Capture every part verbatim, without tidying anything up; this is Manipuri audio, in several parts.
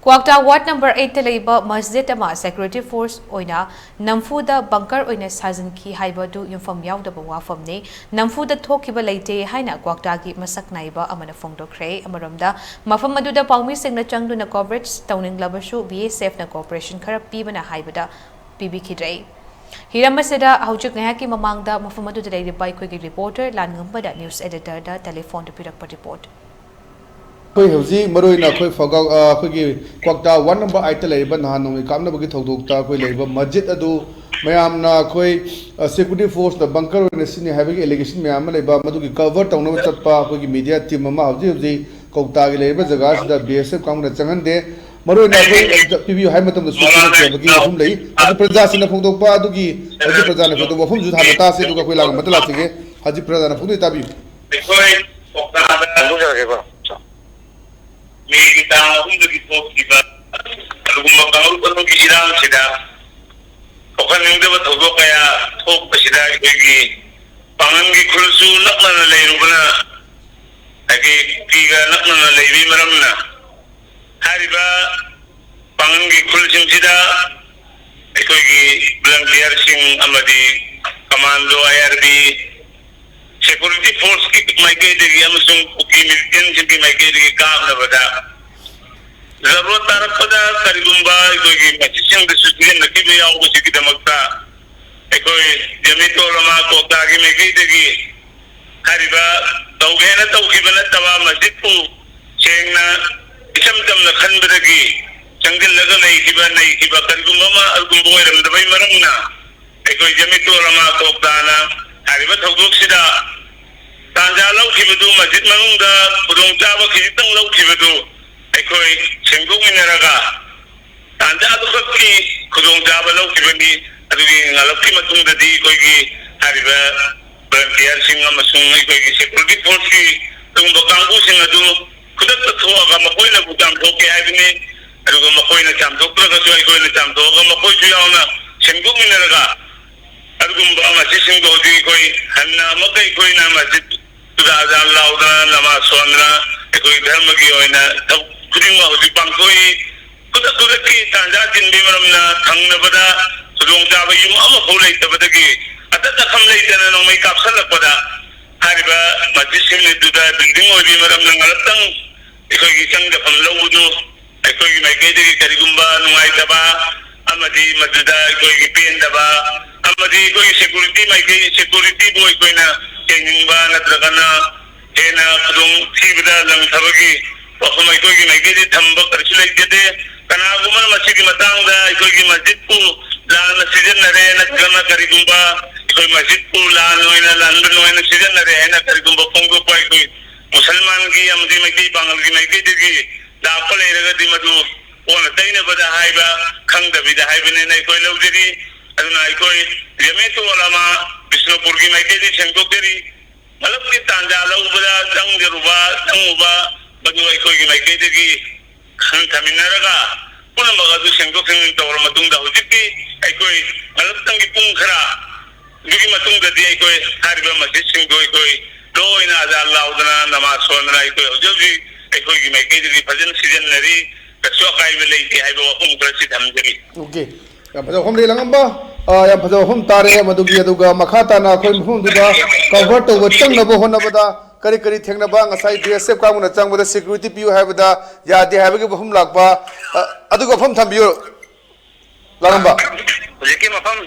ꯀ꯭ꯋꯥꯛꯇꯥ ꯋꯥꯔꯗ ꯅꯝꯕꯔ ꯑꯩꯠꯇ ꯂꯩꯕ ꯃꯁꯖꯤꯗ ꯑꯃ ꯁꯦꯀ꯭ꯌꯨꯔꯤꯇꯤ ꯐꯣꯔꯁ ꯑꯣꯏꯅ ꯅꯝꯐꯨꯗ ꯕꯪꯀꯔ ꯑꯣꯏꯅ ꯁꯥꯖꯤꯟꯈꯤ ꯍꯥꯏꯕꯗꯨ ꯌꯨꯝꯐꯝ ꯌꯥꯎꯗꯕ ꯋꯥꯐꯝꯅꯤ꯫ ꯅꯝꯐꯨꯗ ꯊꯣꯛꯈꯤꯕ ꯂꯩꯇꯦ ꯍꯥꯏꯅ ꯀ꯭ꯋꯥꯛꯇꯥꯒꯤ ꯃꯁꯛ ꯅꯥꯏꯕ ꯑꯃꯅ ꯐꯣꯡꯗꯣꯛꯈ꯭ꯔꯦ꯫ ꯑꯃꯔꯣꯝꯗ, ꯃꯐꯝ ꯑꯗꯨꯗ ꯄꯥꯎꯃꯤꯁꯤꯡꯅ ꯆꯪꯗꯨꯅ ꯀꯣꯚꯔꯦꯖ ꯇꯧꯅꯤꯡꯂꯕꯁꯨ BSFꯅ ꯀꯣꯑꯣꯄꯔꯦꯁꯟ ꯈꯔ ꯄꯤꯕꯅ ꯍꯥꯏꯕꯗ ꯄꯤꯕꯤꯈꯤꯗ꯭ꯔꯦ꯫ ꯍꯤꯔꯝ ꯑꯁꯤꯗ ꯍꯧꯖꯤꯛ ꯉꯥꯏꯍꯥꯛꯀꯤ ꯃꯃꯥꯡꯗ ꯃꯐꯝ ꯑꯗꯨꯗ ꯂꯩꯔꯤꯕ ꯑꯩꯈꯣꯏꯒꯤ ꯔꯤꯄꯣꯔꯇꯔ ꯂꯥꯟꯉꯝꯕꯗ ꯅ꯭ꯌꯨꯁ ꯑꯦꯗꯤꯇꯔꯗ ꯇꯦꯂꯤꯐꯣꯟꯗ ꯄꯤꯔꯛꯄ ꯔꯤꯄꯣꯔꯠ꯫ ꯑꯩꯈꯣꯏ ꯍꯧꯖꯤꯛ ꯃꯔꯨꯑꯣꯏꯅ ꯑꯩꯈꯣꯏ ꯐꯒꯥꯎ ꯑ, ꯑꯩꯈꯣꯏꯒꯤ ꯀ꯭ꯋꯥꯛꯇꯥ ꯋꯥꯔꯗ ꯅꯝꯕꯔ ꯑꯥꯏꯠꯇ ꯂꯩꯔꯤꯕ ꯅꯍꯥꯟ ꯅꯣꯡꯃꯩ ꯀꯥꯞꯅꯕꯒꯤ ꯊꯧꯗꯣꯛꯇ ꯑꯩꯈꯣꯏ ꯂꯩꯔꯤꯕ ꯃꯁꯖꯤꯗ ꯑꯗꯨ ꯃꯌꯥꯝꯅ ꯑꯩꯈꯣꯏ ꯁꯦꯀ꯭ꯌꯨꯔꯤꯇꯤ ꯐꯣꯔꯁꯅ ꯕꯪꯀꯔ ꯑꯣꯏꯅ ꯁꯤꯖꯤꯟꯅꯩ ꯍꯥꯏꯕꯒꯤ ꯑꯦꯂꯤꯒꯦꯁꯟ ꯃꯌꯥꯝ ꯑꯃ ꯂꯩꯕ, ꯃꯗꯨꯒꯤ ꯀꯚꯔ ꯇꯧꯅꯕ ꯆꯠꯄ ꯑꯩꯈꯣꯏꯒꯤ ꯃꯤꯗꯤꯌꯥ ꯇꯤꯝ ꯑꯃ ꯍꯧꯖꯤꯛ ꯍꯧꯖꯤꯛ ꯀ꯭ꯋꯥꯛꯇꯥꯒꯤ ꯂꯩꯔꯤꯕ ꯖꯒꯥꯁꯤꯗ BSF ꯀꯥꯡꯕꯨꯅ ꯆꯪꯍꯟꯗꯦ꯫ ꯃꯔꯨꯑꯣꯏꯅ ꯑꯩꯈꯣꯏ ꯄꯤꯕꯤꯌꯨ ꯍꯥꯏꯕ ꯃꯇꯝꯗꯁꯨ ꯄꯤꯔꯛꯇꯦ ꯍꯥꯏꯕꯒꯤ ꯋꯥꯐꯝ ꯂꯩ꯫ ꯑꯗꯨ ꯄ꯭ꯔꯖꯥꯁꯤꯡꯅ ꯐꯣꯡꯗꯣꯛꯄ ꯑꯗꯨꯒꯤ ꯍꯧꯖꯤꯛ ꯄ꯭ꯔꯖꯥꯅ ꯐꯣꯡꯗꯣꯛꯄ ꯋꯥꯐꯝꯁꯨ ꯍꯥꯟꯅ ꯇꯥꯁꯦ, ꯑꯗꯨꯒ ꯑꯩꯈꯣꯏ ꯂꯥꯡꯕꯗ ꯂꯥꯛꯆꯒꯦ꯫ ꯍꯧꯖꯤꯛ ꯄ꯭ꯔꯖꯥꯅ ꯐꯣꯡꯗꯣꯛꯏ, ꯇꯥꯕꯤꯌꯨ꯫ ꯑꯩꯈꯣꯏ ꯀ꯭ꯋꯥꯛꯇꯥꯗ ꯃꯦꯒꯤ ꯇꯥꯡ ꯑꯍꯨꯝꯗꯒꯤ ꯊꯣꯛꯈꯤꯕ ꯑꯗꯨꯒꯨꯝꯕ ꯀꯥꯡꯂꯨꯞ ꯑꯗꯨꯒꯤ ꯏꯔꯥꯡꯁꯤꯗ ꯊꯣꯛꯍꯟꯅꯤꯡꯗꯕ ꯊꯧꯗꯣꯛ ꯀꯌꯥ ꯊꯣꯛꯄꯁꯤꯗ ꯑꯩꯈꯣꯏꯒꯤ ꯄꯥꯡꯒꯜꯒꯤ ꯈꯨꯜꯁꯨ ꯅꯛꯅꯅ ꯂꯩꯔꯨꯕꯅ, ꯑꯗꯒꯤ ꯀꯨꯀꯤꯒ ꯅꯛꯅꯅ ꯂꯩꯕꯒꯤ ꯃꯔꯝꯅ ꯍꯥꯏꯔꯤꯕ ꯄꯥꯡꯒꯜꯒꯤ ꯈꯨꯜꯁꯤꯡꯁꯤꯗ ꯑꯩꯈꯣꯏꯒꯤ ꯚꯣꯂꯟꯇꯤꯌꯔꯁꯤꯡ ꯑꯃꯗꯤ ꯀꯃꯥꯟꯗꯣ, IRB, ꯁꯦꯀ꯭ꯌꯨꯔꯤꯇꯤ ꯐꯣꯔꯁꯀꯤ ꯃꯥꯏꯀꯩꯗꯒꯤ ꯑꯃꯁꯨꯡ ꯀꯨꯀꯤ ꯃꯤꯂꯤꯇꯦꯟꯁꯤꯡꯒꯤ ꯃꯥꯏꯀꯩꯗꯒꯤ ꯀꯥꯞꯅꯕꯗ ꯖꯔꯨꯔꯠ ꯇꯥꯔꯛꯄꯗ ꯀꯔꯤꯒꯨꯝꯕ ꯑꯩꯈꯣꯏꯒꯤ ꯃꯁꯖꯤꯗꯁꯤꯡꯗꯁꯨ ꯁꯤꯖꯤꯟꯅꯈꯤꯕ ꯌꯥꯎꯕꯁꯤꯒꯤꯗꯃꯛꯇ ꯑꯩꯈꯣꯏ ꯖꯃꯤꯌꯠ ꯎꯂꯃꯥ ꯀ꯭ꯋꯥꯛꯇꯥꯒꯤ ꯃꯥꯏꯀꯩꯗꯒꯤ ꯍꯥꯏꯔꯤꯕ ꯇꯧꯒꯦꯅ ꯇꯧꯈꯤꯕ ꯅꯠꯇꯕ ꯃꯁꯖꯤꯗꯄꯨ ꯁꯦꯡꯅ ꯏꯆꯝ ꯆꯝꯅ ꯈꯟꯕꯗꯒꯤ ꯆꯪꯁꯤꯜꯂꯒ ꯂꯩꯈꯤꯕ, ꯅꯩꯈꯤꯕ ꯀꯔꯤꯒꯨꯝꯕ ꯑꯃ ꯑꯗꯨꯒꯨꯝꯕ ꯑꯣꯏꯔꯝꯗꯕꯒꯤ ꯃꯔꯝꯅ ꯑꯩꯈꯣꯏ ꯖꯃꯤꯌꯠ ꯎꯂꯃꯥ ꯀ꯭ꯋꯥꯛꯇꯥꯅ ꯍꯥꯏꯔꯤꯕ ꯊꯧꯗꯣꯛꯁꯤꯗ ꯇꯥꯟꯖꯥ ꯂꯧꯈꯤꯕꯗꯨ, ꯃꯁꯖꯤꯗ ꯃꯅꯨꯡꯗ ꯈꯨꯗꯣꯡꯆꯥꯕ ꯈꯤꯖꯤꯛꯇꯪ ꯂꯧꯈꯤꯕꯗꯨ ꯑꯩꯈꯣꯏ ꯁꯦꯡꯗꯣꯛꯃꯤꯟꯅꯔꯒ ꯇꯥꯟꯖꯥꯗꯨ ꯈꯛꯀꯤ ꯈꯨꯗꯣꯡꯆꯥꯕ ꯂꯧꯈꯤꯕꯅꯤ꯫ ꯑꯗꯨꯒꯤ ꯉꯜꯂꯛꯀꯤ ꯃꯇꯨꯡꯗꯗꯤ ꯑꯩꯈꯣꯏꯒꯤ ꯍꯥꯏꯔꯤꯕ ꯚꯣꯂꯟꯇꯤꯌꯔꯁꯤꯡ ꯑꯃꯁꯨꯡ ꯑꯩꯈꯣꯏꯒꯤ ꯁꯦꯀ꯭ꯌꯨꯔꯤꯇꯤ ꯐꯣꯔꯁꯀꯤ ꯑꯗꯨꯒꯨꯝꯕ ꯀꯥꯡꯕꯨꯁꯤꯡ ꯑꯗꯨ ꯈꯨꯗꯛꯇ ꯊꯣꯛꯑꯒ ꯃꯈꯣꯏꯅꯕꯨ ꯆꯥꯝꯊꯣꯛꯀꯦ ꯍꯥꯏꯕꯅꯤ꯫ ꯑꯗꯨꯒ ꯃꯈꯣꯏꯅ ꯆꯥꯝꯊꯣꯛꯇ꯭ꯔꯒꯁꯨ ꯑꯩꯈꯣꯏꯅ ꯆꯥꯝꯊꯣꯛꯑꯒ ꯃꯈꯣꯏꯁꯨ ꯌꯥꯎꯅ ꯁꯦꯡꯗꯣꯛꯃꯤꯟꯅꯔꯒ ꯑꯗꯨꯒꯨꯝꯕ ꯃꯁꯖꯤꯗꯁꯤꯡꯗꯣ ꯍꯧꯖꯤꯛ ꯑꯩꯈꯣꯏ ꯍꯟꯅ ꯑꯃꯨꯛꯀ ꯑꯩꯈꯣꯏꯅ ꯃꯁꯖꯤꯗ ꯇꯨꯗ ꯑꯖꯥꯟ ꯂꯥꯎꯗꯅ, ꯅꯃꯥꯖ ꯁꯣꯟꯗꯅ ꯑꯩꯈꯣꯏ ꯙꯔꯃꯒꯤ ꯑꯣꯏꯅ ꯊꯕꯛ ꯈꯨꯗꯤꯡꯃꯛ ꯍꯧꯖꯤꯛ ꯄꯥꯡꯊꯣꯛꯏ꯫ ꯆꯤꯟꯕꯒꯤ ꯃꯔꯝꯅ ꯊꯪꯅꯕꯗ ꯈꯨꯗꯣꯡꯆꯥꯕ ꯌꯨꯝ ꯑꯃꯐꯥꯎ ꯂꯩꯇꯕꯗꯒꯤ ꯑꯇꯠ ꯑꯈꯝ ꯂꯩꯇꯅ ꯅꯣꯡꯃꯩ ꯀꯥꯞꯁꯤꯜꯂꯛꯄꯗ ꯍꯥꯏꯔꯤꯕ ꯃꯁꯖꯤꯗꯁꯤꯡ ꯑꯗꯨꯗ building ꯑꯣꯏꯕꯒꯤ ꯃꯔꯝꯅ ꯉꯥꯏꯍꯥꯛꯇꯪ ꯑꯩꯈꯣꯏꯒꯤ ꯆꯪꯖꯐꯝ ꯂꯧꯕꯗꯨ ꯑꯩꯈꯣꯏꯒꯤ ꯃꯥꯏꯀꯩꯗꯒꯤ ꯀꯔꯤꯒꯨꯝꯕ ꯅꯨꯡꯉꯥꯏꯇꯕ ꯑꯃꯗꯤ ꯃꯗꯨꯗ ꯑꯩꯈꯣꯏꯒꯤ ꯄꯦꯟꯗꯕ ꯑꯃꯗꯤ ꯑꯩꯈꯣꯏꯒꯤ security ꯃꯥꯏꯀꯩ, securityꯕꯨ ꯑꯩꯈꯣꯏꯅ ꯌꯦꯡꯅꯤꯡꯕ ꯅꯠꯇ꯭ꯔꯒꯅ ꯍꯦꯟꯅ ꯈꯨꯗꯣꯡ ꯊꯤꯕꯗ ꯂꯪꯊꯕꯒꯤ ꯋꯥꯐꯝ ꯑꯩꯈꯣꯏꯒꯤ ꯃꯥꯏꯀꯩꯗꯒꯤ ꯊꯝꯕ ꯀꯔꯤꯁꯨ ꯂꯩꯖꯗꯦ꯫ ꯀꯅꯥꯒꯨꯝꯕꯅ ꯃꯁꯤꯒꯤ ꯃꯇꯥꯡꯗ ꯑꯩꯈꯣꯏꯒꯤ ꯃꯁꯖꯤꯗꯄꯨ ꯂꯥꯟꯅ ꯁꯤꯖꯤꯟꯅꯔꯦ ꯅꯠꯇ꯭ꯔꯒꯅ ꯀꯔꯤꯒꯨꯝꯕ ꯑꯩꯈꯣꯏ ꯃꯁꯖꯤꯗꯄꯨ ꯂꯥꯟ ꯑꯣꯏꯅ ꯂꯥꯟꯕ ꯑꯣꯏꯅ ꯁꯤꯖꯤꯟꯅꯔꯦ ꯍꯥꯏꯅ ꯀꯔꯤꯒꯨꯝꯕ ꯐꯣꯡꯗꯣꯛꯄ ꯑꯩꯈꯣꯏ ꯃꯨꯁꯜꯃꯥꯟꯒꯤ ꯑꯃꯗꯤ ꯃꯩꯇꯩ ꯄꯥꯉꯜꯒꯤ ꯃꯥꯏꯀꯩꯗꯒꯤ ꯂꯥꯛꯄ ꯂꯩꯔꯒꯗꯤ ꯃꯗꯨ ꯑꯣꯟꯅ ꯇꯩꯅꯕꯗ ꯍꯥꯏꯕ ꯈꯪꯗꯕꯤꯗ ꯍꯥꯏꯕꯅꯤꯅ ꯑꯩꯈꯣꯏ ꯂꯧꯖꯔꯤ꯫ ꯑꯗꯨꯅ ꯑꯩꯈꯣꯏ ꯖꯃꯤꯌꯠ ꯎꯂꯃꯥ ꯕꯤꯁꯅꯨꯄꯨꯔꯒꯤ ꯃꯥꯏꯀꯩꯗꯒꯤ ꯁꯦꯡꯗꯣꯛꯆꯔꯤ꯫ ꯃꯔꯛꯀꯤ ꯇꯥꯟꯖꯥ ꯂꯧꯕꯗ ꯆꯪꯖꯔꯨꯕ, ꯆꯪꯉꯨꯕ ꯃꯗꯨ ꯑꯩꯈꯣꯏꯒꯤ ꯃꯥꯏꯀꯩꯗꯒꯤ ꯈꯟꯊꯃꯤꯟꯅꯔꯒ ꯄꯨꯝꯅꯃꯛ ꯑꯗꯨ ꯁꯦꯡꯗꯣꯛ ꯁꯦꯡꯖꯤꯟ ꯇꯧꯔ ꯃꯇꯨꯡꯗ ꯍꯧꯖꯤꯛꯇꯤ ꯑꯩꯈꯣꯏ ꯉꯥꯏꯍꯥꯛꯇꯪꯒꯤ ꯄꯨꯡ ꯈꯔ ꯑꯗꯨꯒꯤ ꯃꯇꯨꯡꯗꯗꯤ ꯑꯩꯈꯣꯏ ꯍꯥꯏꯔꯤꯕ ꯃꯁꯖꯤꯗꯁꯤꯡꯗꯨ ꯑꯩꯈꯣꯏ ꯂꯣꯏꯅ ꯑꯖꯥꯟ ꯂꯥꯎꯗꯅ ꯅꯃꯥꯖ ꯁꯣꯟꯗꯅ ꯑꯩꯈꯣꯏ ꯍꯧꯖꯤꯛ ꯍꯧꯖꯤꯛ ꯑꯩꯈꯣꯏꯒꯤ ꯃꯥꯏꯀꯩꯗꯒꯤ ꯐꯖꯅ ꯁꯤꯖꯤꯟꯅꯔꯤ꯫ ꯀꯩꯁꯨ ꯑꯀꯥꯏꯕ ꯂꯩꯇꯦ ꯍꯥꯏꯕ ꯋꯥꯐꯝ ꯈꯔꯁꯤ ꯊꯝꯖꯔꯤ꯫ ꯑꯣꯀꯦ꯫ ꯌꯥꯝ ꯐꯖꯕ ꯋꯥꯐꯝ ꯂꯩ, ꯂꯥꯡꯉꯝꯕ꯫ ꯑ, ꯌꯥꯝ ꯐꯖꯕ ꯋꯥꯐꯝ ꯇꯥꯔꯦ ꯃꯗꯨꯒꯤ꯫ ꯑꯗꯨꯒ ꯃꯈꯥ ꯇꯥꯅ ꯑꯩꯈꯣꯏ ꯃꯐꯝꯗꯨꯗ cover ꯇꯧꯕ ꯆꯪꯅꯕ ꯍꯣꯠꯅꯕꯗ ꯀꯔꯤ ꯀꯔꯤ ꯊꯦꯡꯅꯕ? ꯉꯁꯥꯏ B S F ꯀꯥꯡꯕꯨꯅ ꯆꯪꯕꯗ security ꯄꯤꯌꯨ ꯍꯥꯏꯕꯗ ꯌꯥꯗꯦ ꯍꯥꯏꯕꯒꯤ ꯋꯥꯐꯝ ꯂꯥꯛꯄ, ꯑ, ꯑꯗꯨꯒꯤ ꯋꯥꯐꯝ ꯊꯝꯕꯤꯌꯨ, ꯂꯥꯡꯉꯝꯕ꯫ ꯍꯧꯖꯤꯛꯀꯤ ꯃꯐꯝ,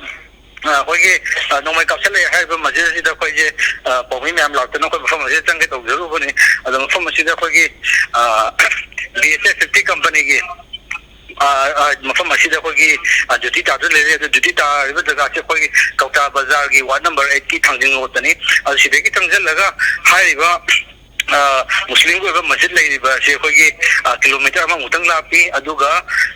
ꯑ, ꯑꯩꯈꯣꯏꯒꯤ, ꯑ, ꯅꯣꯡꯃꯩ ꯀꯥꯞꯁꯤꯜꯂꯛꯑꯦ ꯍꯥꯏꯔꯤꯕ ꯃꯁꯖꯤꯗ ꯑꯁꯤꯗ ꯑꯩꯈꯣꯏꯁꯦ, ꯑ, ꯄꯥꯎꯃꯤ ꯃꯌꯥꯝ ꯂꯥꯛꯇꯅ ꯑꯩꯈꯣꯏ ꯃꯐꯝ ꯑꯁꯤꯗ ꯆꯪꯒꯦ ꯇꯧꯖꯔꯨꯕꯅꯤ꯫ ꯑꯗꯣ ꯃꯐꯝ ꯑꯁꯤꯗ ꯑꯩꯈꯣꯏꯒꯤ, ꯑ, B S F fifty companyꯒꯤ ꯑ, ꯑ, ꯃꯐꯝ ꯑꯁꯤꯗ ꯑꯩꯈꯣꯏꯒꯤ, ꯑ, duty ꯇꯥꯗꯨꯅ ꯂꯩꯔꯦ꯫ ꯑꯗꯨ duty ꯇꯥꯔꯤꯕ ꯖꯒꯥꯁꯤ ꯑꯩꯈꯣꯏꯒꯤ ꯀꯧꯇꯥ ꯕꯖꯥꯔꯒꯤ ward number eightꯀꯤ ꯊꯥꯡꯖꯤꯡ roadꯇꯅꯤ꯫ ꯑꯗꯨ ꯁꯤꯗꯒꯤ ꯆꯪꯁꯤꯜꯂꯒ ꯍꯥꯏꯔꯤꯕ, ꯑ, ꯃꯨꯁꯂꯤꯝꯒꯤ ꯑꯣꯏꯕ ꯃꯁꯖꯤꯗ ꯂꯩꯔꯤꯕ ꯑꯁꯤ ꯑꯩꯈꯣꯏꯒꯤ, ꯑ, kilometre ꯑꯃꯃꯨꯛꯇꯪ ꯂꯥꯞꯄꯤ꯫ ꯑꯗꯨꯒ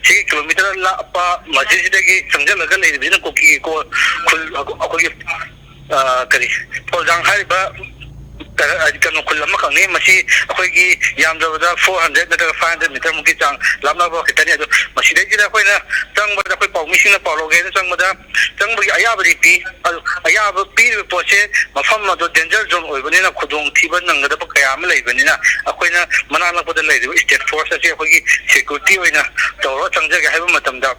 ꯁꯤꯒꯤ kilometre ꯂꯥꯞꯄ ꯃꯁꯖꯤꯗꯁꯤꯗꯒꯤ ꯆꯪꯁꯤꯜꯂꯒ ꯂꯩꯔꯤꯕꯁꯤꯅ ꯀꯨꯀꯤꯒꯤ ꯀꯣ-, ꯈꯨꯜ, ꯑꯩꯈꯣꯏꯒꯤ ꯑ, ꯀꯔꯤ, ꯐꯣꯜꯖꯥꯡ ꯍꯥꯏꯔꯤꯕ ꯀ-, ꯀꯩꯅꯣ ꯈꯨꯜ ꯑꯃꯈꯛꯅꯤ꯫ ꯃꯁꯤ ꯑꯩꯈꯣꯏꯒꯤ ꯌꯥꯝꯗ꯭ꯔꯕꯗ four hundred ꯅꯠꯇ꯭ꯔꯒ five hundred metre ꯃꯨꯛꯀꯤ ꯆꯥꯡ ꯂꯥꯞꯅꯕ ꯈꯛꯇꯅꯤ꯫ ꯑꯗꯣ ꯃꯁꯤ ꯁꯤꯗꯩꯁꯤꯗ ꯑꯩꯈꯣꯏꯅ ꯆꯪꯕꯗ, ꯑꯩꯈꯣꯏ ꯄꯥꯎꯃꯤꯁꯤꯡꯅ ꯄꯥꯎ ꯂꯧꯒꯦꯅ ꯆꯪꯕꯗ, ꯆꯪꯕꯒꯤ ꯑꯌꯥꯕꯗꯤ ꯄꯤ꯫ ꯑꯗꯨ ꯑꯌꯥꯕ ꯄꯤꯔꯤꯕ ꯄꯣꯠꯁꯦ ꯃꯐꯝ ꯑꯗꯨ danger zone ꯑꯣꯏꯕꯅꯤꯅ ꯈꯨꯗꯣꯡꯊꯤꯕ ꯅꯪꯒꯗꯕ ꯀꯌꯥ ꯑꯃ ꯂꯩꯕꯅꯤꯅ, ꯑꯩꯈꯣꯏꯅ ꯃꯅꯥꯛ ꯅꯛꯄꯗ ꯂꯩꯔꯤꯕ state force ꯑꯁꯤ ꯑꯩꯈꯣꯏꯒꯤ security ꯑꯣꯏꯅ ꯇꯧꯔꯒ ꯆꯪꯖꯒꯦ ꯍꯥꯏꯕ ꯃꯇꯝꯗ,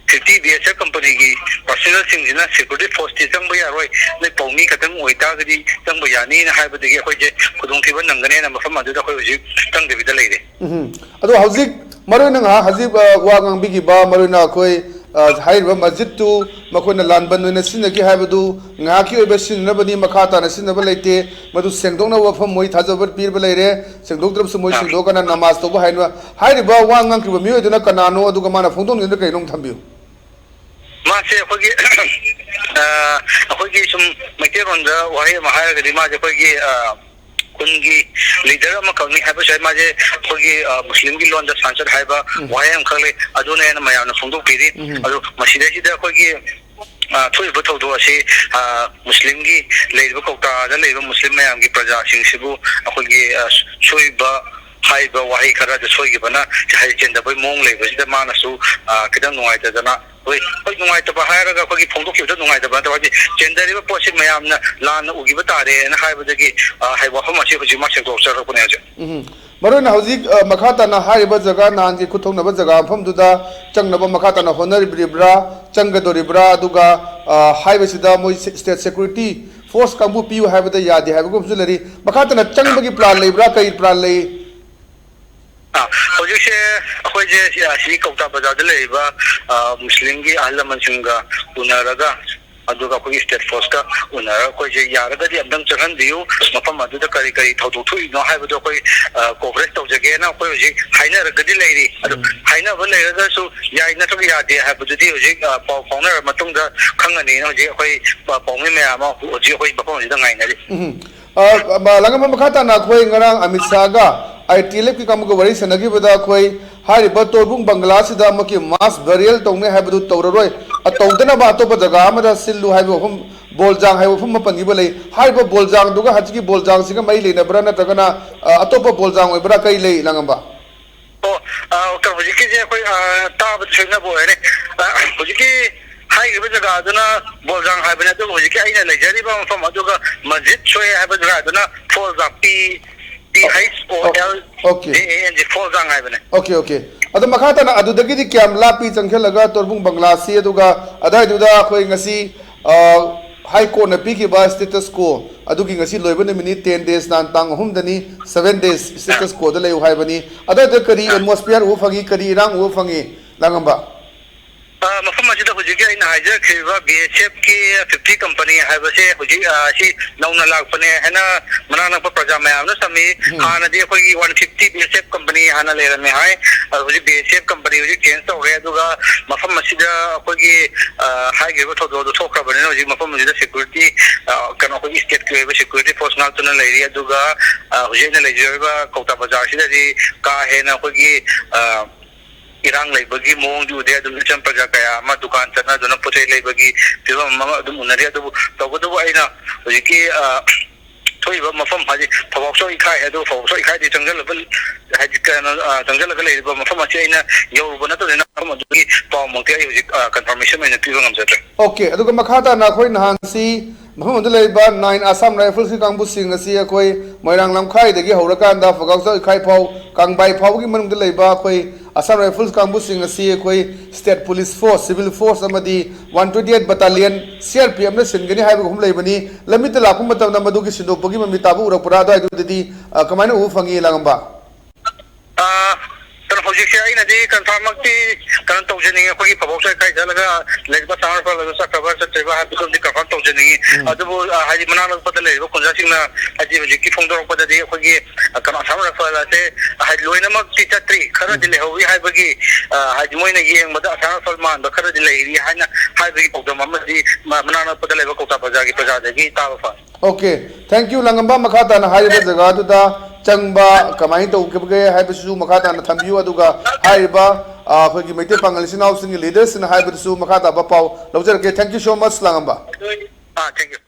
fifty B S F companyꯒꯤ personnelꯁꯤꯡꯁꯤꯅ security forceꯇꯤ ꯆꯪꯕ ꯌꯥꯔꯣꯏ, ꯅꯣꯏ ꯄꯥꯎꯃꯤ ꯈꯛꯇꯪ ꯑꯣꯏꯇꯥꯔꯒꯗꯤ ꯆꯪꯕ ꯌꯥꯅꯤꯅ ꯍꯥꯏꯕꯗꯒꯤ ꯑꯩꯈꯣꯏꯁꯦ ꯈꯨꯗꯣꯡꯊꯤꯕ ꯅꯪꯒꯅꯦꯅ ꯃꯐꯝ ꯑꯗꯨꯗ ꯑꯩꯈꯣꯏ ꯍꯧꯖꯤꯛ ꯆꯪꯗꯕꯤꯗ ꯂꯩꯔꯦ꯫ ꯎꯝ꯫ ꯑꯗꯣ ꯍꯧꯖꯤꯛ ꯃꯔꯨ ꯑꯣꯏꯅ ꯉꯥꯏꯍꯥꯛ ꯍꯧꯖꯤꯛ, ꯑ, ꯋꯥ ꯉꯥꯡꯕꯤꯈꯤꯕ, ꯃꯔꯨ ꯑꯣꯏꯅ ꯑꯩꯈꯣꯏ, ꯑ, ꯍꯥꯏꯔꯤꯕ ꯃꯁꯖꯤꯠꯇꯨ ꯃꯈꯣꯏꯅ ꯂꯥꯟꯕꯟ ꯑꯣꯏꯅ ꯁꯤꯖꯤꯟꯅꯈꯤ ꯍꯥꯏꯕꯗꯨ ꯉꯥꯏꯍꯥꯛꯀꯤ ꯑꯣꯏꯕ ꯁꯤꯖꯤꯟꯅꯅꯕꯅꯤ, ꯃꯈꯥ ꯇꯥꯅ ꯁꯤꯖꯤꯟꯅꯕ ꯂꯩꯇꯦ, ꯃꯗꯨ ꯁꯦꯡꯗꯣꯛꯅꯕ ꯋꯥꯐꯝ ꯃꯣꯏ ꯊꯥꯖꯕ ꯄꯤꯕ ꯂꯩꯔꯦ, ꯁꯦꯡꯗꯣꯛꯇ꯭ꯔꯕꯁꯨ ꯃꯣꯏ ꯑꯥ꯫ ꯁꯦꯡꯗꯣꯛꯑꯀꯥꯟꯗ ꯅꯃꯥꯖ ꯇꯧꯕ ꯍꯥꯏꯅ ꯍꯥꯏꯔꯤꯕ ꯋꯥ ꯉꯥꯡꯈ꯭ꯔꯤꯕ ꯃꯤꯑꯣꯏꯗꯨꯅ ꯀꯅꯥꯅꯣ, ꯑꯗꯨꯒ ꯃꯥꯅ ꯐꯣꯡꯗꯣꯛꯅꯤꯡꯉꯤꯗꯨꯅ ꯀꯔꯤꯅꯣ ꯑꯃꯨꯛ ꯊꯝꯕꯤꯌꯨ꯫ ꯃꯥꯁꯦ ꯑꯩꯈꯣꯏꯒꯤ, ꯑ, ꯑꯩꯈꯣꯏꯒꯤ ꯁꯨꯝ ꯃꯩꯇꯩꯂꯣꯟꯗ ꯋꯥꯍꯩ ꯑꯃ ꯍꯥꯏꯔꯒꯗꯤ ꯃꯥꯁꯦ ꯑꯩꯈꯣꯏꯒꯤ, ꯑ, ꯈꯨꯟꯒꯤ leader ꯑꯃꯈꯛꯅꯤ ꯍꯥꯏꯕꯁꯨ ꯌꯥꯏ꯫ ꯃꯥꯁꯦ ꯑꯩꯈꯣꯏꯒꯤ, ꯑ, ꯃꯨꯁꯂꯤꯝꯒꯤ ꯂꯣꯟꯗ ꯁꯥꯟꯁꯠ ꯍꯥꯏꯕ ꯎꯝ꯫ ꯋꯥꯍꯩ ꯑꯃꯈꯛ ꯂꯩ, ꯑꯗꯨꯅ ꯍꯦꯟꯅ ꯃꯌꯥꯝꯅ ꯐꯣꯡꯗꯣꯛꯄꯤꯔꯤ꯫ ꯎꯝ꯫ ꯑꯗꯣ ꯃꯁꯤꯗꯩꯁꯤꯗ ꯑꯩꯈꯣꯏꯒꯤ, ꯑ, ꯊꯣꯛꯏꯕ ꯊꯧꯗꯣꯛ ꯑꯁꯤ, ꯑ, ꯃꯨꯁꯂꯤꯝꯒꯤ ꯂꯩꯔꯤꯕ ꯀꯧꯇꯥꯗ ꯂꯩꯔꯤꯕ ꯃꯨꯁꯂꯤꯝ ꯃꯌꯥꯝꯒꯤ ꯄ꯭ꯔꯖꯥꯁꯤꯡꯁꯤꯕꯨ ꯑꯩꯈꯣꯏꯒꯤ, ꯑ, ꯁꯣꯏꯕ ꯍꯥꯏꯕ ꯋꯥꯍꯩ ꯈꯔꯗ ꯁꯣꯏꯈꯤꯕꯅ ꯍꯥꯏꯗꯤ ꯆꯦꯟꯗꯕꯒꯤ ꯃꯑꯣꯡ ꯂꯩꯕꯁꯤꯗ ꯃꯥꯅꯁꯨ, ꯑ, ꯈꯤꯇꯪ ꯅꯨꯡꯉꯥꯏꯇꯗꯅ, ꯍꯣꯏ, ꯍꯣꯏ, ꯅꯨꯡꯉꯥꯏꯇꯕ ꯍꯥꯏꯔꯒ ꯑꯩꯈꯣꯏꯒꯤ ꯐꯣꯡꯗꯣꯛꯈꯤꯕꯗ ꯅꯨꯡꯉꯥꯏꯇꯕ ꯅꯠꯇꯕ, ꯍꯥꯏꯗꯤ ꯆꯦꯟꯗꯔꯤꯕ ꯄꯣꯠꯁꯤ ꯃꯌꯥꯝꯅ ꯂꯥꯟꯅ ꯎꯈꯤꯕ ꯇꯥꯔꯦꯅ ꯍꯥꯏꯕꯗꯒꯤ, ꯑ, ꯍꯥꯏ, ꯋꯥꯐꯝ ꯑꯁꯤ ꯍꯧꯖꯤꯛ ꯃꯥ ꯁꯦꯡꯗꯣꯛꯆꯔꯛꯄꯅꯦ ꯍꯧꯖꯤꯛ꯫ ꯎꯝ꯫ ꯃꯔꯨ ꯑꯣꯏꯅ ꯍꯧꯖꯤꯛ, ꯑ, ꯃꯈꯥ ꯇꯥꯅ ꯍꯥꯏꯔꯤꯕ ꯖꯒꯥ, ꯅꯍꯥꯟꯒꯤ ꯈꯨꯠ ꯊꯣꯛꯅꯕ ꯖꯒꯥ ꯃꯐꯝꯗꯨꯗ ꯆꯪꯅꯕ ꯃꯈꯥ ꯇꯥꯅ ꯍꯣꯠꯅꯔꯤꯕ꯭ꯔꯥ, ꯆꯪꯒꯗꯧꯔꯤꯕ꯭ꯔꯥ, ꯑꯗꯨꯒ, ꯑ, ꯍꯥꯏꯕꯁꯤꯗ ꯃꯣꯏ ꯁꯤ-, state security force ꯀꯥꯡꯕꯨ ꯄꯤꯌꯨ ꯍꯥꯏꯕꯗ ꯌꯥꯗꯦ ꯍꯥꯏꯕꯒꯨꯝꯕꯁꯨ ꯂꯩꯔꯤ꯫ ꯃꯈꯥ ꯇꯥꯅ ꯆꯪꯕꯒꯤ plan ꯂꯩꯕ꯭ꯔꯥ, ꯀꯔꯤ plan ꯂꯩ? ꯑ, ꯍꯧꯖꯤꯛꯁꯦ ꯑꯩꯈꯣꯏꯁꯦ ꯁꯤ, ꯑꯁꯤ ꯀꯧꯇꯥ ꯕꯖꯥꯔꯗ ꯂꯩꯔꯤꯕ, ꯑ, ꯃꯨꯁꯂꯤꯝꯒꯤ ꯑꯍꯜ ꯂꯃꯟꯁꯤꯡꯒ ꯎꯅꯔꯒ, ꯑꯗꯨꯒ ꯑꯩꯈꯣꯏꯒꯤ state forceꯀ ꯎꯅꯔꯒ ꯑꯩꯈꯣꯏꯁꯦ ꯌꯥꯔꯒꯗꯤ ꯑꯝꯇꯪ ꯆꯪꯍꯟꯕꯤꯌꯨ, ꯃꯐꯝ ꯑꯗꯨꯗ ꯀꯔꯤ ꯀꯔꯤ ꯊꯧꯗꯣꯛ ꯊꯣꯛꯏꯅꯣ ꯍꯥꯏꯕꯗꯣ ꯑꯩꯈꯣꯏ, ꯑ, coverage ꯇꯧꯖꯒꯦꯅ ꯑꯩꯈꯣꯏ ꯍꯧꯖꯤꯛ ꯍꯥꯏꯅꯔꯒꯗꯤ ꯂꯩꯔꯤ꯫ ꯑꯗꯨ ꯎꯝ꯫ ꯍꯥꯏꯅꯕ ꯂꯩꯔꯒꯁꯨ ꯌꯥꯏ ꯅꯠꯇ꯭ꯔꯒ ꯌꯥꯗꯦ ꯍꯥꯏꯕꯗꯨꯗꯤ ꯍꯧꯖꯤꯛ, ꯑ, ꯄꯥꯎ ꯐꯥꯎꯅꯔ ꯃꯇꯨꯡꯗ ꯈꯪꯒꯅꯤꯅ ꯍꯧꯖꯤꯛ ꯑꯩꯈꯣꯏ, ꯑ, ꯄꯥꯎꯃꯤ ꯃꯌꯥꯝ ꯑꯃ ꯍꯧꯖꯤꯛ ꯑꯩꯈꯣꯏ ꯃꯐꯝ ꯑꯁꯤꯗ ꯉꯥꯏꯅꯔꯤ꯫ ꯎꯝ꯫ ꯑ, ꯃ-, ꯂꯥꯡꯉꯝꯕ ꯃꯈꯥ ꯇꯥꯅ ꯑꯩꯈꯣꯏ ꯉꯔꯥꯡ ꯑꯃꯤꯠ ꯁꯥꯍꯒ ꯑꯥꯏ ꯇꯤ ꯑꯦꯜ ꯑꯦꯐꯀꯤ ꯀꯥꯡꯕꯨꯒ ꯋꯥꯔꯤ ꯁꯥꯟꯅꯈꯤꯕꯗ ꯑꯩꯈꯣꯏ ꯍꯥꯏꯔꯤꯕ ꯇꯣꯔꯕꯨꯡ ꯕꯪꯒꯂꯥꯁꯤꯗ ꯑꯃꯨꯛꯀꯤ mass burial ꯇꯧꯅꯤ ꯍꯥꯏꯕꯗꯨ ꯇꯧꯔꯔꯣꯏ, ꯑ, ꯇꯧꯗꯅꯕ ꯑꯇꯣꯞꯄ ꯖꯒꯥ ꯑꯃꯗ ꯁꯤꯜꯂꯨ ꯍꯥꯏꯕ ꯋꯥꯐꯝ, ꯕꯣꯜꯖꯥꯡ ꯍꯥꯏꯕ ꯋꯥꯐꯝ ꯑꯃ ꯄꯟꯈꯤꯕ ꯂꯩ꯫ ꯍꯥꯏꯔꯤꯕ ꯕꯣꯜꯖꯥꯡꯗꯨꯒ ꯍꯧꯖꯤꯛꯀꯤ ꯕꯣꯜꯖꯥꯡꯁꯤꯒ ꯃꯔꯤ ꯂꯩꯅꯕ꯭ꯔꯥ, ꯅꯠꯇ꯭ꯔꯒꯅ, ꯑ, ꯑꯇꯣꯞꯄ ꯕꯣꯜꯖꯥꯡ ꯑꯣꯏꯕ꯭ꯔꯥ, ꯀꯔꯤ ꯂꯩ, ꯂꯥꯡꯉꯝꯕ? ꯑꯣ, ꯑ, ꯍꯧꯖꯤꯛꯀꯤꯁꯦ ꯑꯩꯈꯣꯏ, ꯑ, ꯇꯥꯕꯗ ꯁꯣꯏꯅꯕ ꯑꯣꯏꯔꯦ꯫ ꯑ, ꯍꯧꯖꯤꯛꯀꯤ ꯍꯥꯏꯔꯤꯕ ꯖꯒꯥꯗꯨꯅ ꯕꯣꯜꯖꯥꯡ ꯍꯥꯏꯕꯅꯦ, ꯑꯗꯨꯒ ꯍꯧꯖꯤꯛꯀꯤ ꯑꯩꯅ ꯂꯩꯖꯔꯤꯕ ꯃꯐꯝ ꯑꯗꯨꯒ ꯃꯁꯖꯤꯗ ꯁꯣꯏ ꯍꯥꯏꯕ ꯖꯒꯥꯗꯨꯅ Pholjang, P, P H O L J A N G, Pholjang ꯍꯥꯏꯕꯅꯦ꯫ Okay, okay. ꯑꯗꯣ ꯃꯈꯥ ꯇꯥꯅ ꯑꯗꯨꯗꯒꯤꯗꯤ ꯀꯌꯥꯝ ꯂꯥꯞꯄꯤ ꯆꯪꯁꯤꯜꯂꯒ ꯇꯣꯔꯕꯨꯡ ꯕꯪꯒ꯭ꯂꯥꯁꯤ? ꯑꯗꯨꯒ ꯑꯗꯥꯏꯗꯨꯗ ꯑꯩꯈꯣꯏ ꯉꯁꯤ, ꯑ, ꯍꯥꯏ ꯀꯣꯔꯠꯅ ꯄꯤꯈꯤꯕ status quo ꯑꯗꯨꯒꯤ ꯉꯁꯤ ꯂꯣꯏꯕ ꯅꯨꯃꯤꯠꯅꯤ, ten days, ꯅꯍꯥꯟ ꯇꯥꯡ ꯑꯍꯨꯝꯗꯅꯤ, seven days status quoꯗ ꯂꯩꯌꯨ ꯍꯥꯏꯕꯅꯤ꯫ ꯑꯗꯨꯗ ꯀꯔꯤ atmosphere ꯎꯕ ꯐꯪꯉꯤ, ꯀꯔꯤ ꯏꯔꯥꯡ ꯎꯕ ꯐꯪꯉꯤ, ꯂꯥꯡꯉꯝꯕ? ꯑ, ꯃꯐꯝ ꯑꯁꯤꯗ ꯍꯧꯖꯤꯛꯀꯤ ꯑꯩꯅ ꯍꯥꯏꯖꯈ꯭ꯔꯤꯕ ꯕꯤ ꯑꯦꯁ ꯑꯦꯐꯀꯤ fifty company ꯍꯥꯏꯕꯁꯦ ꯍꯧꯖꯤꯛ, ꯑ, ꯑꯁꯤ ꯅꯧꯅ ꯂꯥꯛꯄꯅꯦ ꯍꯥꯏꯅ ꯃꯅꯥꯛ ꯅꯛꯄ ꯄ꯭ꯔꯖꯥ ꯃꯌꯥꯝꯅ ꯇꯝꯃꯤ꯫ ꯎꯝ꯫ ꯍꯥꯟꯅꯗꯤ ꯑꯩꯈꯣꯏꯒꯤ one fifty B S F company ꯍꯥꯟꯅ ꯂꯩꯔꯝꯃꯦ ꯍꯥꯏ꯫ ꯑ, ꯍꯧꯖꯤꯛ B S F company ꯍꯧꯖꯤꯛ change ꯇꯧꯔꯦ꯫ ꯑꯗꯨꯒ ꯃꯐꯝ ꯑꯁꯤꯗ ꯑꯩꯈꯣꯏꯒꯤ, ꯑ, ꯍꯥꯏꯈ꯭ꯔꯤꯕ ꯊꯧꯗꯣꯛ ꯑꯗꯨ ꯊꯣꯛꯈ꯭ꯔꯕꯅꯤꯅ ꯍꯧꯖꯤꯛ ꯃꯐꯝ ꯑꯁꯤꯗ security, ꯑ, ꯀꯩꯅꯣ, ꯑꯩꯈꯣꯏꯒꯤ stateꯀꯤ ꯑꯣꯏꯕ security force ꯉꯥꯛꯇꯨꯅ ꯂꯩꯔꯤ꯫ ꯑꯗꯨꯒ, ꯑ, ꯍꯧꯖꯤꯛ ꯑꯩꯅ ꯂꯩꯖꯔꯤꯕ ꯀꯧꯇꯥ ꯕꯖꯥꯔꯁꯤꯗꯗꯤ ꯀꯥ ꯍꯦꯟꯅ ꯑꯩꯈꯣꯏꯒꯤ, ꯑ, ꯏꯔꯥꯡ ꯂꯩꯕꯒꯤ ꯃꯑꯣꯡꯗꯤ ꯎꯗꯦ꯫ ꯑꯗꯨꯝ ꯏꯆꯝ ꯄ꯭ꯔꯖꯥ ꯀꯌꯥ ꯑꯃ ꯗꯨꯀꯥꯟ ꯆꯠꯅꯗꯨꯅ ꯄꯣꯠ ꯆꯩ ꯂꯩꯕꯒꯤ ꯐꯤꯕꯝ ꯑꯃ ꯑꯗꯨꯝ ꯎꯅꯔꯤ꯫ ꯑꯗꯨꯕꯨ ꯇꯧꯕꯇꯕꯨ ꯑꯩꯅ ꯍꯧꯖꯤꯛꯀꯤ, ꯑ, ꯊꯣꯛꯏꯕ ꯃꯐꯝ ꯍꯥꯏꯗꯤ ꯐꯧꯕꯥꯛꯆꯧ ꯏꯈꯥꯏ, ꯑꯗꯨ ꯐꯧꯕꯥꯛꯆꯧ ꯏꯈꯥꯏꯗꯤ ꯆꯪꯁꯤꯜꯂꯕ, ꯍꯥꯏꯗꯤ ꯀꯩꯅꯣ, ꯑ, ꯆꯪꯁꯤꯜꯂꯒ ꯂꯩꯔꯤꯕ ꯃꯐꯝ ꯑꯁꯤ ꯑꯩꯅ ꯌꯧꯔꯨꯕ ꯅꯠꯇꯕꯅꯤꯅ ꯃꯐꯝ ꯑꯗꯨꯒꯤ ꯄꯥꯎꯃꯛꯇꯤ ꯑꯩ ꯍꯧꯖꯤꯛ, ꯑ, confirmation ꯑꯣꯏꯅ ꯄꯤꯕ ꯉꯝꯖꯗ꯭ꯔꯦ꯫ ꯑꯣꯀꯦ, ꯑꯗꯨꯒ ꯃꯈꯥ ꯇꯥꯅ ꯑꯩꯈꯣꯏ ꯅꯍꯥꯟꯁꯤ ꯃꯐꯝ ꯑꯗꯨꯗ ꯂꯩꯔꯤꯕ nine Assam Riflesꯀꯤ ꯀꯥꯡꯕꯨꯁꯤꯡ ꯑꯁꯤ ꯑꯩꯈꯣꯏ ꯃꯣꯏꯔꯥꯡ ꯂꯝꯈꯥꯏꯗꯒꯤ ꯍꯧꯔꯀꯥꯟꯗ ꯐꯧꯕꯥꯛꯆꯧ ꯏꯈꯥꯏ ꯐꯥꯎ, ꯀꯥꯡꯕꯥꯏ ꯐꯥꯎꯕꯒꯤ ꯃꯅꯨꯡꯗ ꯂꯩꯕ ꯑꯩꯈꯣꯏ Assam Rifles ꯀꯥꯡꯕꯨꯁꯤꯡ ꯑꯁꯤ ꯑꯩꯈꯣꯏ state police force, civil force ꯑꯃꯗꯤ one twenty-eight battalion, C R P Fꯅ ꯁꯤꯟꯒꯅꯤ ꯍꯥꯏꯕꯒꯨꯝ ꯂꯩꯕꯅꯤ꯫ ꯂꯝꯕꯤꯗ ꯂꯥꯛꯄ ꯃꯇꯝꯗ ꯃꯗꯨꯒꯤ ꯁꯤꯟꯗꯣꯛꯄꯒꯤ ꯃꯃꯤ ꯇꯥꯕ ꯎꯔꯛꯄ꯭ꯔꯥ? ꯑꯗꯨꯋꯥꯏꯗꯨꯗꯗꯤ, ꯑ, ꯀꯃꯥꯏꯅ ꯎꯕ ꯐꯪꯉꯤ, ꯂꯥꯡꯉꯝꯕ? ꯑ, ꯀꯩꯅꯣ, ꯍꯧꯖꯤꯛꯁꯦ ꯑꯩꯅꯗꯤ confirmꯃꯛꯇꯤ ꯀꯩꯅꯣ ꯇꯧꯖꯅꯤꯡꯉꯦ꯫ ꯑꯩꯈꯣꯏꯒꯤ ꯐꯧꯕꯥꯛꯆꯧ ꯏꯈꯥꯏ ꯆꯠꯂꯒ ꯂꯩꯔꯤꯕ ꯁꯥꯃꯔ ꯐꯜ ꯑꯗꯨ ꯆꯠꯈ꯭ꯔꯕ ꯆꯠꯇ꯭ꯔꯤꯕ ꯍꯥꯏꯕꯗꯨꯃꯗꯤ confirm ꯇꯧꯖꯅꯤꯡꯉꯤ꯫ ꯎꯝ꯫ ꯑꯗꯨꯕꯨ, ꯑ, ꯍꯥꯏꯗꯤ ꯃꯅꯥꯛ ꯅꯛꯄꯗ ꯂꯩꯔꯤꯕ ꯈꯨꯟꯖꯥꯁꯤꯡꯅ ꯍꯥꯏꯗꯤ ꯍꯧꯖꯤꯛꯀꯤ ꯐꯣꯡꯗꯣꯔꯛꯄꯗꯗꯤ ꯑꯩꯈꯣꯏꯒꯤ, ꯑ, ꯀꯩꯅꯣ, ꯁꯥꯃꯔ ꯐꯜ ꯑꯁꯦ ꯍꯥꯏꯗꯤ ꯂꯣꯏꯅꯃꯛꯇꯤ ꯆꯠꯇ꯭ꯔꯤ, ꯈꯔꯗꯤ ꯎꯝ꯫ ꯂꯩꯍꯧꯔꯤ ꯍꯥꯏꯕꯒꯤ, ꯑ, ꯍꯥꯏꯗꯤ ꯃꯣꯏꯅ ꯌꯦꯡꯕꯗ ꯑꯁꯥꯝ ꯔꯥꯏꯐꯜ ꯃꯥꯟꯕ ꯈꯔꯗꯤ ꯂꯩꯔꯤ ꯍꯥꯏꯅ ꯍꯥꯏꯕꯒꯤ ꯄꯥꯎꯗꯝ ꯑꯃꯗꯤ ꯃ-, ꯃꯅꯥꯛ ꯅꯛꯄꯗ ꯂꯩꯕ ꯀꯧꯇꯥ ꯕꯖꯥꯔꯒꯤ ꯄ꯭ꯔꯖꯥꯗꯒꯤ ꯇꯥꯕ ꯐꯪꯉꯤ꯫ Okay, thank you, ꯂꯥꯡꯉꯝꯕ꯫ ꯃꯈꯥ ꯇꯥꯅ ꯍꯥꯏꯔꯤꯕ ꯖꯒꯥꯗꯨꯗ ꯆꯪꯕ ꯀꯃꯥꯏꯅ ꯇꯧꯒꯦ ꯍꯥꯏꯕꯁꯤꯁꯨ ꯃꯈꯥ ꯇꯥꯅ ꯊꯝꯕꯤꯌꯨ, ꯑꯗꯨꯒ ꯍꯥꯏꯔꯤꯕ, ꯑ, ꯑꯩꯈꯣꯏꯒꯤ ꯃꯩꯇꯩ ꯄꯥꯉꯜ ꯏꯆꯤꯟ ꯏꯅꯥꯎꯁꯤꯡꯒꯤ leadersꯁꯤꯡꯅ ꯍꯥꯏꯕꯗꯨꯁꯨ ꯃꯈꯥ ꯇꯥꯕ ꯄꯥꯎ ꯂꯧꯖꯔꯛꯀꯦ꯫ Thank you so much, ꯂꯥꯡꯉꯝꯕ꯫ Ah, thank you꯫